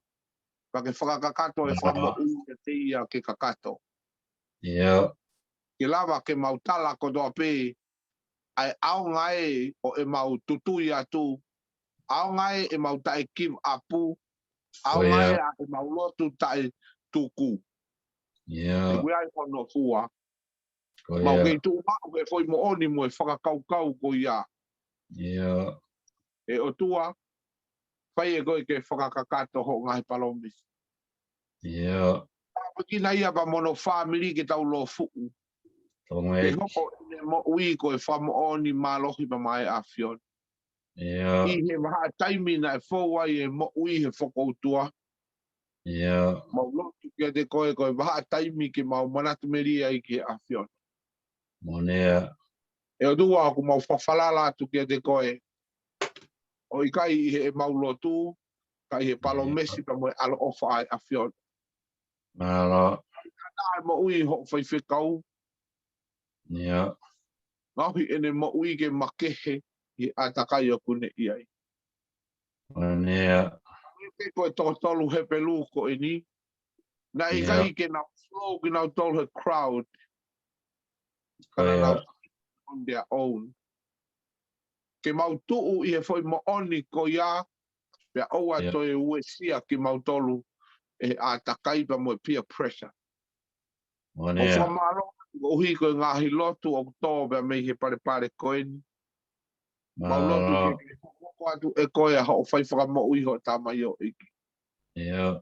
pea ke fakakakato e fakamoʻui ʻiate ia ke kakato. ʻIo. Ke lava ke mau tala kotoa pē ʻa e ʻaonga ē ʻo ʻemau tutui atu, ʻaonga ē ʻemau taʻe give up, ʻaonga ē ʻa ʻemau lotu taʻe tuku. ʻIo. He ʻoku ʻi ai hono fua. Mau kei tuʻu maʻu he foʻi moʻoni mo e fakakaukau ko ia. ʻIo. ʻE ʻOtua, fai ʻe koe ke fakakakato hoʻo ngaahi palōmesi. ʻIo. Tāpuekina ia pea mo hono fāmili ke tau lōfuʻu. Ke hoko ʻene moʻui ko e fakamoʻoni mālohi pea maʻa e ʻAfiona. ʻIo. ʻI he vahaʻa taimi naʻe fou ai e moʻui he fokoutua. ʻIo. Mau lotu kiate koe ko e vahaʻa taimi ke mau manatu melie ai ki he ʻAfiona. Moʻoni ē. ʻE ʻOtua, ʻoku mau fakafalala atu kiate koe. ʻO ʻikai ʻi heʻemau lotu, ka ʻi he palōmesi pea mo e ʻaloʻofa ʻa e ʻAfiona. Mālō. Ka naʻe moʻui hoʻo faifekau. ʻIo. Ngaohi ʻene moʻui ke makehe ʻi he ʻātakai ʻoku ne ʻi ai. Moʻoni ē. Ke ko e toko tolu Hepelū ko eni. Naʻe ʻikai ke nau flow kinautolu he crowd. Ka naʻa nau on their own. Ke mau tuʻu ʻi he foʻi moʻoni ko ia, pea ʻoua toe uesia kimautolu ʻe he ʻātakai pea mo e peer pressure. ʻOku fakamālō koeʻuhi ko e ngaahi lotu ʻoku tō pea mei he palepale ko eni. Mau lotu ke ke hoko atu ʻe koe ʻa hoʻo fai fakamoʻui hoʻo tamaioʻeiki. ʻIo.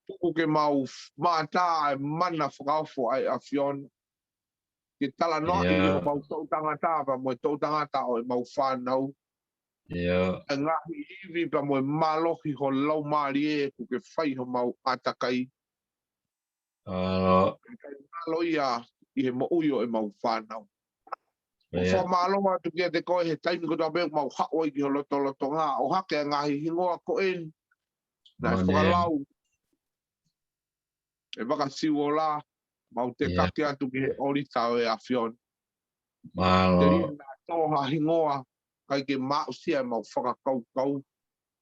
Tuku ke mau mātā e mana fakaofo ʻa e ʻAfiona. Ke talanoaʻi ʻi homau toʻutangata pea mo e toʻutangata ʻo ʻemau fānau. ʻIo. ʻA e ngaahi ivi pea mo e mālohi ho laumālie ʻoku ke fai homau ʻātakai. Mālō. Kae mālō ia ʻi he moʻui ʻo ʻemau fānau. ʻOku fakamālō atu kiate koe he taimi kotoa pē ʻoku mau haʻu ai ki ho lotolotonga ʻo hake ʻa e ngaahi hingoa ko eni. Naʻe fakalau ʻe Vakasiuola, mau tekaki atu ki he ʻolita ʻo e ʻAfiona. Mālō. Telia naʻa tō ha hingoa, ʻikai ke mau aʻusia ʻemau fakakaukau.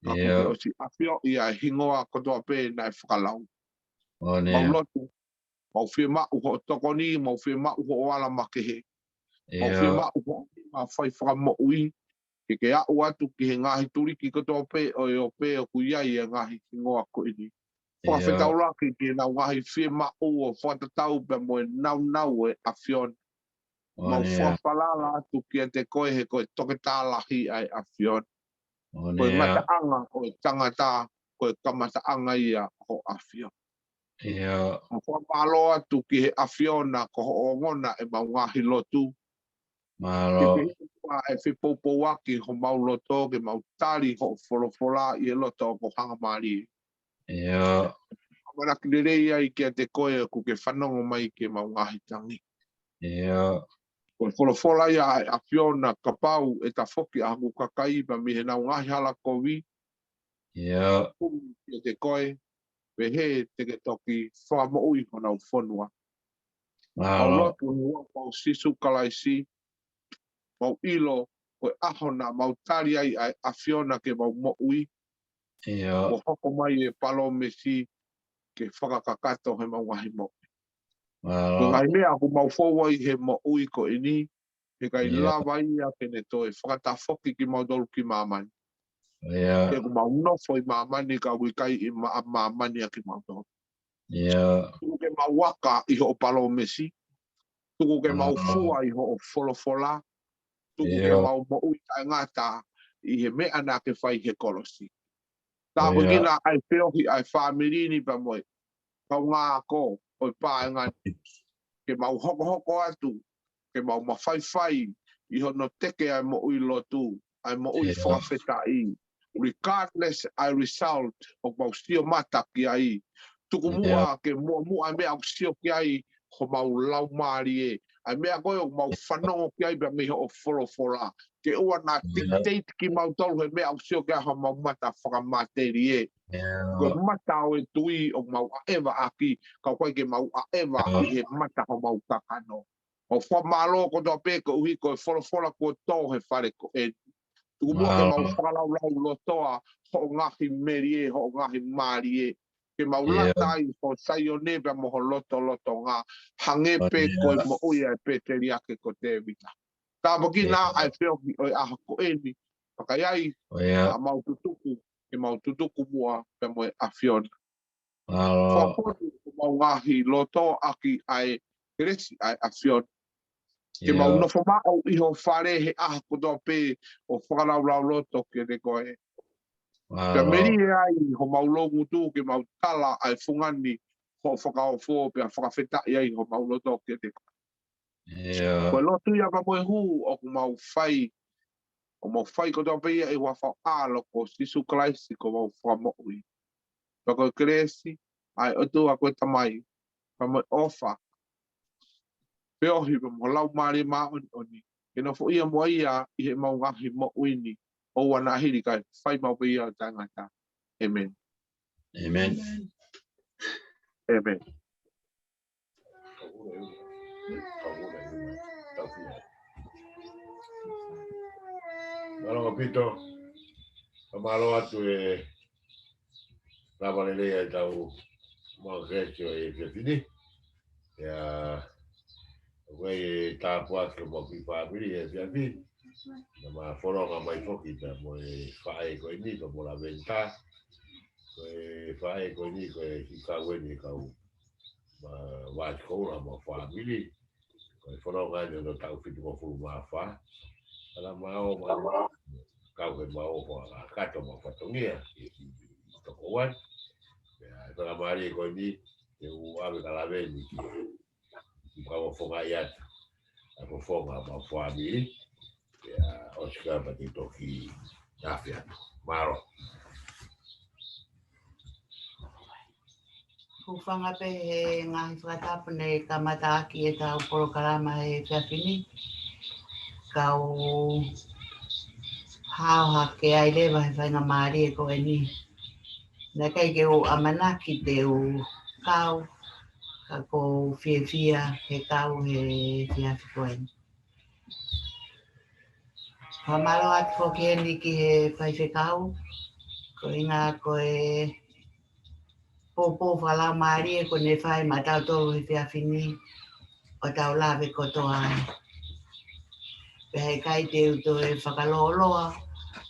Ka kuo ke ʻosi ʻafioʻi ʻa e hingoa kotoa pē naʻe fakalau. Mau lotu, mau fiemaʻu hoʻo tokoni, mau fiemaʻu hoʻo ala makehe. Mau fiemaʻu hoʻo nima fai fakamoʻui, ke ke aʻu atu ki he ngaahi tuliki kotoa pē ʻo e ope ʻoku ʻi ai e ngaahi hingoa ko eni. Fakafetaulaki ki heʻenau ngaahi fiemaʻu ʻo fakatatau pea mo e naunau ʻo e ʻAfiona. Mau fakafalala atu kiate koe he ko e toketā lahi ʻa e ʻAfiona. Ko e ngataʻanga ʻo e tangata, ko e kamataʻanga ia ʻo e ʻAfiona. Mau fakamālō atu ki he ʻAfiona ko hoʻo ongona ʻemau ngaahi lotu. Mālō. Ke ke hua e fepoupouaki homau loto ke mau tali hoʻo folofola ʻi he loto ʻoku hangamālie. ʻIo. ʻAmanaki lelei ai kiate koe ʻoku ke fanongo mai ki heʻemau ngaahi tangi. ʻIo. Ko e folofola ia ʻa e ʻAfiona kapau ʻe tafoki ʻa hoku kakai pea mei heʻenau ngaahi hala kovi. ʻIo. Kumi kiate koe, pehē te ke toki fakamoʻui honau fonua. Mālō. Mau lotu ʻi he huafa ʻo Sīsū Kalaisi, mau ʻilo ko e ʻaho naʻa mau tali ai ʻa e ʻAfiona ke mau moʻui. ʻIo. Kuo hoko mai e palōmesi ke fakakakato heʻemau ngaahi moʻui. Mālō. Ko e ngaahi meʻa ʻoku mau fou ai he moʻui ko eni, he ʻikai lava ia ke ne toe fakatafoki kimautolu ki māmani. ʻIo. He ʻoku mau nofo ʻi māmani ka ʻoku ʻikai ʻi ma-, māmani ʻa kimautolu. ʻIo. Tuku ke mau aka ʻi hoʻo palōmesi. Tuku ke mau fua ʻi hoʻo folofola. Tuku ke mau moʻui taʻengata ʻi he meʻa naʻa ke fai he kolosi. Tāpuekina ʻa e feohi ʻa e fāmili ni pea mo e kaungā ako ʻo e paenga ni. Ke mau hokohoko atu, ke mau mafaifai ʻi hono teke ʻa e moʻui lotu, ʻa e moʻui fakafetaʻi. Regardless ʻa e result ʻoku mau sio mata ki ai. Tuku muʻa ke muʻomuʻa ʻa e meʻa ʻoku sio ki ai homau laumālie. ʻA e meʻa ko ē ʻoku mau fanongo ki ai pea mei hoʻo folofola. Ke ʻoua naʻa dictate kimautolu he meʻa ʻoku sio ki ai homau mata fakamatelie. Ko e mata ʻo e tui ʻoku mau ʻaʻeva ʻaki, ka ʻoku ʻikai ke mau ʻaʻeva ʻi he mata homau kakano. ʻOku fakamālō kotoa pē koeʻuhi ko e folofola kuo tō he fale ko eni. Tuku muʻa ke mau fakalaulaulotoa hoʻo ngaahi melie, hoʻo ngaahi mālie. Ke mau lata ai ho Saione pea mo ho lotolotonga, hangē pē ko e moʻui ʻa e pēteliake ko Tēvita. Tāpuekina ʻa e feohi ʻo e ʻaho ko eni. Pea ka ʻi ai ha mau tutuku, ke mau tutuku muʻa pea mo e ʻAfiona. Fakapō homau ngaahi loto ʻaki ʻa e kelesi ʻa e ʻAfiona. Ke mau nofo maʻu ʻi ho fale he ʻaho kotoa pē ʻo fakalaulauloto kiate koe. Pea melie ai homau loungutu ke mau tala ʻa e fungani hoʻo fakaofo pea fakafetaʻi ai homau loto kiate koe. Ko e lotu ia pea mo e hū ʻoku mau fai, ʻoku mau fai kotoa pē ia ʻi he huafa ʻo ho ʻAlo ko Sīsū Kalaisi ko homau Fakamoʻui. Pea ko e kelesi ʻa e ʻOtua ko e Tamai, pea mo e ʻofa, feohi pea mo e Laumālie Māʻoniʻoni, ke nofoʻia muʻa ia ʻi heʻemau ngaahi moʻui ni, ʻoua naʻa hili kae fai maʻu pē ia ʻo taʻengata. ʻĒmeni. ʻĒmeni. ʻĒmeni. Mālō ʻaupito. Fakamālō atu e lava lelei ʻa e tau mau kelesi ʻo e efiafi ni. ʻIo, ʻoku ʻi ai e tāpuaki ʻo mau kiʻi fāmili he efiafi ni. Naʻa ma fononga mai foki pea mo e faʻē ko eni, pea mo Laventa. Ko e faʻē ko eni, ko e hikau eni, kau ma Vati Koula mo e fāmili. Ko e fononga eni ʻo e taʻu fitungofulu mā fā. Ala ma ō ma kau he ma ō fo a kato ma fatongia i, i, i toko wan. Pea e fakamālie ko eni, te u ʻave ka lave ni ki, ki kau fonga i atu. ʻA e fofonga ma fāmili. Pea ʻosi ka ma te toki tafe atu. Mālō. Hūfanga pē he ngaahi fakatapu ne kamata ʻaki e tau polokalama he efiafi ni. Kau hao hake ai leva he faingamālie ko eni. Naʻe ʻikai ke u ʻamanaki te u kau, ka ʻoku ou fiefia he kau he efiafi ko eni. Fakamālō atu foki heni ki he faifekau, ko e ʻuhinga ko e poupou fakalaumālie kuo ne fai maʻatautolu he efiafi ni ʻo tau lave kotoa ai. Pea heʻikai te u toe fakalōloa,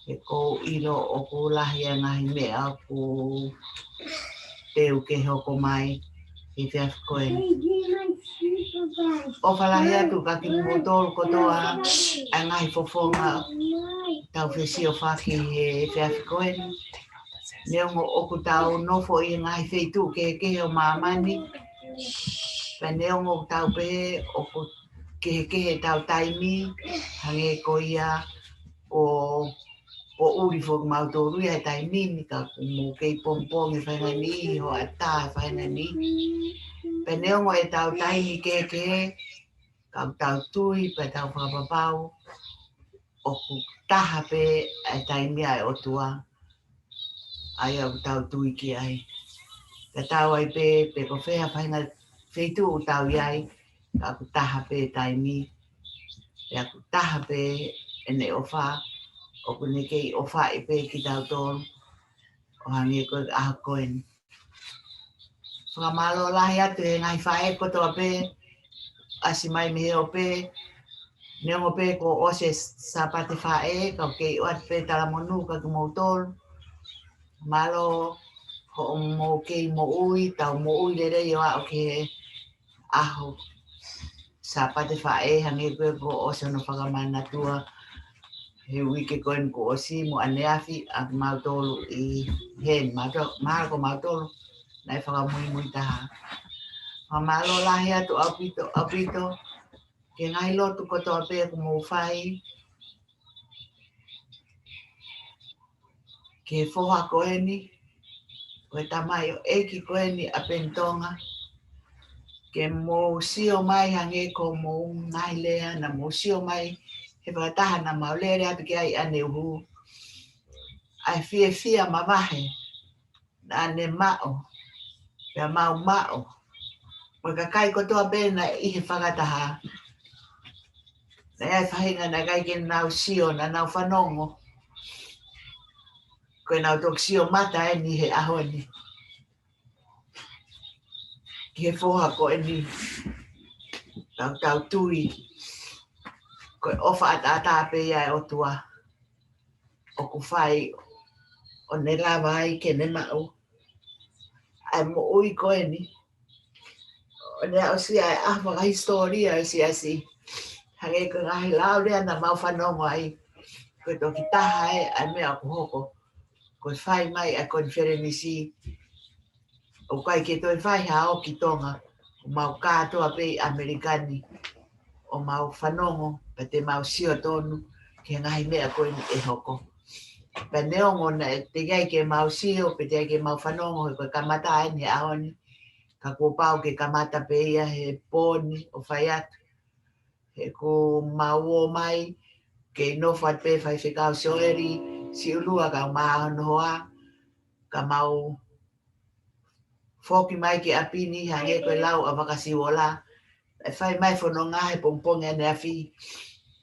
he ʻoku ou ʻilo ʻoku lahi ʻa e ngaahi meʻa ʻoku teu ke hoko mai he efiafi ko eni. ʻOfa lahi atu kiate kimoutolu kotoa ʻa e ngaahi fofonga tau fesiofaki he efiafi ko eni. Neongo ʻoku tau nofo ʻi he ngaahi feituʻu kehekehe ʻo māmani, pea neongo ʻoku tau pehē ʻoku kehekehe ʻetau taimi, hangē ko ia ʻoku poʻuli foki mautolu ia he taimi ni, ka ʻoku mou kei pongipongi faʻahinga ni, hoʻatā faʻahinga ni. Pea neongo ʻetau taimi kehekehe, ka ʻoku tau tui pea tau fakapapau ʻoku taha pē ʻa e taimi ʻa e ʻOtua, ʻa ia ʻoku tau tui ki ai. Tatau ai pē pe ko fē ha faʻahinga feituʻu ʻoku tau ʻi ai, ka ʻoku taha pē taimi, pea ʻoku taha pē ʻene ʻofa, ʻoku ne kei ʻofaʻi pē kitautolu, ʻo hangē ko e ʻaho ko eni. Fakamālō lahi atu he ngaahi faʻē kotoa pē, ʻasi mai mei he ope, neongo pē kuo ʻosi e Sāpate Faʻē, ka ʻoku kei ʻoatu pē talamonū kiate kimoutolu. Mālō hoʻomou kei moʻui, tau moʻui lelei ʻo aʻu ki he ʻaho Sāpate Faʻē, hangē ko e kuo ʻosi hono fakamanatua he uike ko eni kuo ʻosi mo ʻaneafi ʻa mautolu ʻi heni, mālō ko mautolu naʻe fakamuimui taha. Fakamālō lahi atu ʻaupito, ʻaupito, ki he ngaahi lotu kotoa pē kuo mou fai, ki he foha ko eni, ko e tamaioʻeiki ko eni ʻa Peni Tonga, ke mou sio mai hangē ko hoʻomou ngaahi lea, naʻa mou sio mai he fakataha naʻa mau lele atu ki ai ʻaneuhu, ʻa e fiefia mavahe naʻa ne maʻu, pea mau maʻu, mo e kakai kotoa pē naʻe ʻi he fakataha. Naʻe ʻi ai e faʻahinga naʻe ʻikai ke nau sio, naʻa nau fanongo. ko ʻenau toki sio mata eni he ʻaho ni ki he foha ko eni. Tautautui ko e ʻofa ʻataʻatā pē ia ʻa e ʻOtua ʻoku fai ʻo ne lava ai ke ne maʻu ʻa e moʻui ko eni. ʻO ne aʻusia ʻa e ʻaho fakahisitōlia ʻo e siasi. Hangē ko e ngaahi lau lea naʻa mau fanongo ai, ko e toki taha ē ʻa e meʻa ʻoku hoko. Ko e fai mai ʻa e konifelenisi, ʻoku ʻikai ke toe fai ha ō ki Tonga, ʻoku mau kātoa pē ʻi ʻAmelika ni ʻo mau fanongo, pea te mau sio tonu ki he ngaahi meʻa ko eni ʻe hoko. Pea neongo naʻe teʻeki ai ke mau sio, pe teʻeki ai ke mau fanongo, he ko e kamata eni he ʻaho ni, ka kuo pau ke kamata pē ia he pō ni ʻo fai atu. He ʻoku mau ō mai, kei nofo atu pē Faifekau Sioeli Siʻulua kae ʻumaʻā hono hoa, ka mau foki mai ki ʻapi ni, hangē ko e lau ʻa Vakasiuola, ʻe fai mai fononga he pongipongi ʻaneafi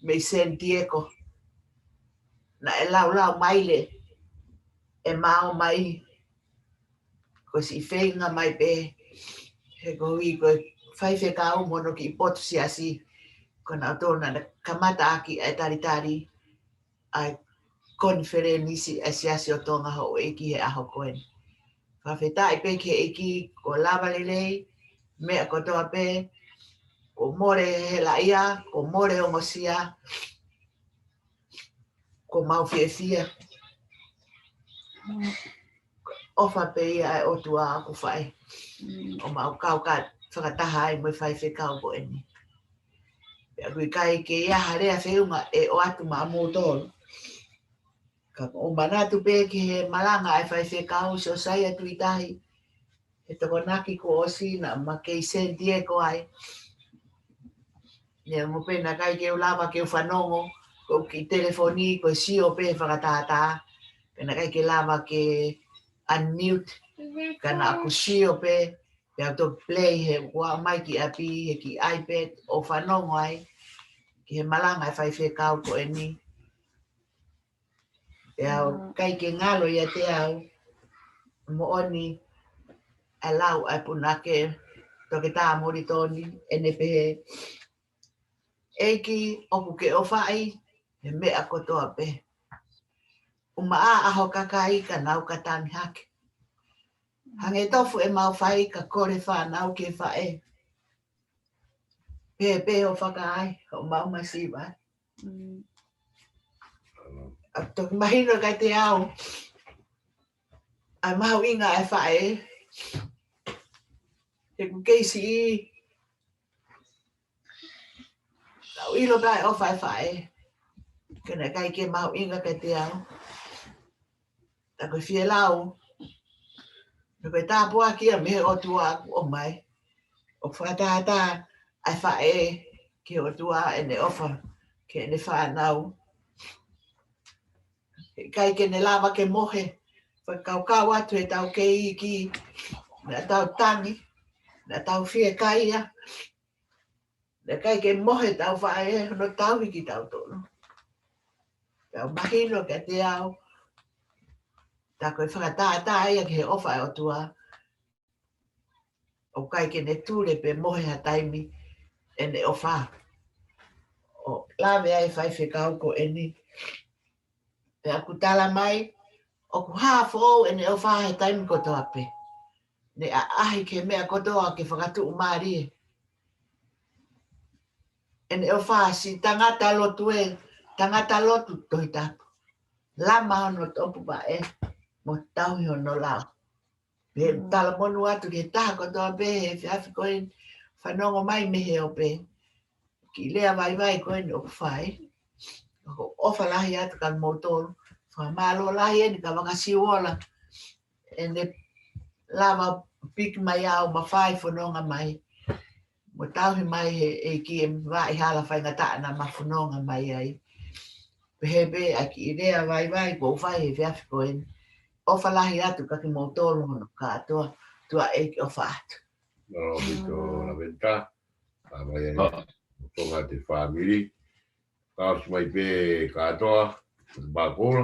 mei San Diego. Naʻe laulau mai leva ʻe Mao mai, ko siʻi feinga mai pē, he koeʻuhi ko e faifekau mo hono kiʻi potu siasi, ko nautolu naʻa na kamata ʻaki ʻa e talitali ʻa e konifelenisi ʻa e Siasi ʻo Tonga Houʻeiki he ʻaho ko eni. Fakafetaʻi pē ki he ʻEiki, kuo lava lelei, meʻa kotoa pē, kuo mole helaʻia, kuo mole ongosia, kuo mau fiefia. ʻOfa pē ia ʻa e ʻOtua ʻoku fai ʻo mau kau fakataha ai mo e faifekau ko eni. Pea ʻoku ʻikai ke ʻi ai ha lea feʻunga ʻe ʻoatu maʻamoutolu. Ka ʻoku ou manatu pē ki he malanga ʻa e faifekau Siosaia Tuʻitahi, he Tokonaki kuo ʻosi naʻa ma kei San Diego ai. Neongo pē naʻe ʻikai ke u lava ke u fanongo, ko e kiʻi telefoni, ko e sio pē fakatātā. Pea naʻe ʻikai ke lava ke unmute, ka naʻa ku sio pē, pea u toki play he ʻoku ou ō mai ki ʻapi, he kiʻi iPad, ʻo fanongo ai ki he malanga ʻa e faifekau ko eni. Pea ʻoku ʻikai ke ngalo ʻiate au moʻoni ʻa e lau ʻa e punake, Toketā Molitoni, ʻene pehē, ʻEiki, ʻoku ke ʻofaʻi he meʻa kotoa pē. ʻUmaʻā ʻa ho kakai ka nau ka tangi hake. Hangē tofu ʻemau fai ka kole fānau ki he faʻē. Pehē pē hoʻo fakaai, hoʻomou masiva. ʻA toki mahino kiate au ʻa e mahuʻinga ʻa e faʻē. He ʻoku kei siʻi, tau ʻilo pē ʻa e ʻofa ʻa e faʻē. Ka naʻe ʻikai ke mahuʻinga kiate au. Ka ko e fielau, ka ko e tāpuaki ia mei he ʻOtua ʻoku ʻomai. ʻOku fakatātā ʻa e faʻē ki he ʻOtua ʻene ʻofa ki heʻene fānau. He ʻikai ke ne lava ke mohe, fakakaukau atu he tau kei iiki, naʻa tau tangi, naʻa tau fiekaia, naʻe ʻikai ke mohe ʻetau faʻē hono tauhi kitautolu. Tau mahino kiate au, tā ko e fakatātā ia ki he ʻofa ʻa e ʻOtua. ʻOku ʻikai ke ne tule pe mohe ha taimi ʻene ʻofa. ʻO lave ai faifekau ko eni. Pea ʻoku tala mai, ʻoku hā foʻou ʻene ʻofa he taimi kotoa pē. Ne ʻaʻahi ki he meʻa kotoa ke fakatuʻumālie. ʻEne ʻofa siʻi tangata lotu ē, tangata lotu Tohi Tapu. Lama hono topuvaʻe, mo tauhi hono lao. Pea tala monū atu ki he taha kotoa pē he efiafi ko eni, fanongo mai mei he ope. Kiʻi lea vaivai ko eni ʻoku fai. ʻOku ʻofa lahi atu kia moutolu. Fakamālō lahi eni kia Vakasiuola. ʻEne lava piki mai au ma fai fononga mai. Mo tauhi mai he ʻEiki ʻemau vaʻa hala faingataʻa naʻa ma fononga mai ai. Pehē pē ʻa e kiʻi lea vaivai kuo u fai he efiafi ko eni. ʻOfa lahi atu kia kimoutolu hono kātoa, tuʻa ʻEiki ʻofa atu. Mālō ʻaupito Laventa. Ka mai ai. Tonga te fāmili. Ka ʻosi mai pē kātoa, mākula.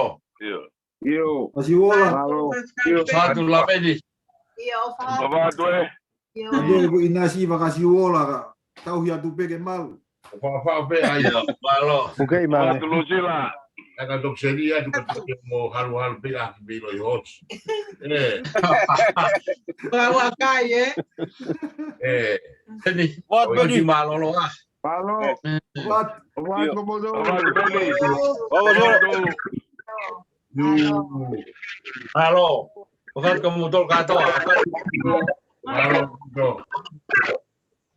Mālō. ʻIo. ʻIo. Fakasiola. Mālō. ʻIo. Fatu Lameni. ʻIo, ʻofa atu ē. ʻIo. Atu ē, ko ʻInasi Fakasiola ka. Tauhi atu pē ke malu. Fakafaʻo pē ai. ʻIo, mālō. Okei, mālō. Fatu Lusila. Aka tokseli atu ka toke mo haluhalu pē ʻaki pē ʻilo ʻi hosi. ʻE. Fakafaʻo kai, ē? ʻE. Peni. Fatu Peni. Mālō, mālō. Mālō. Fatu. Fatu Peni. Fatu Peni. Mālō. Fatu ka mo tol kato. Mālō.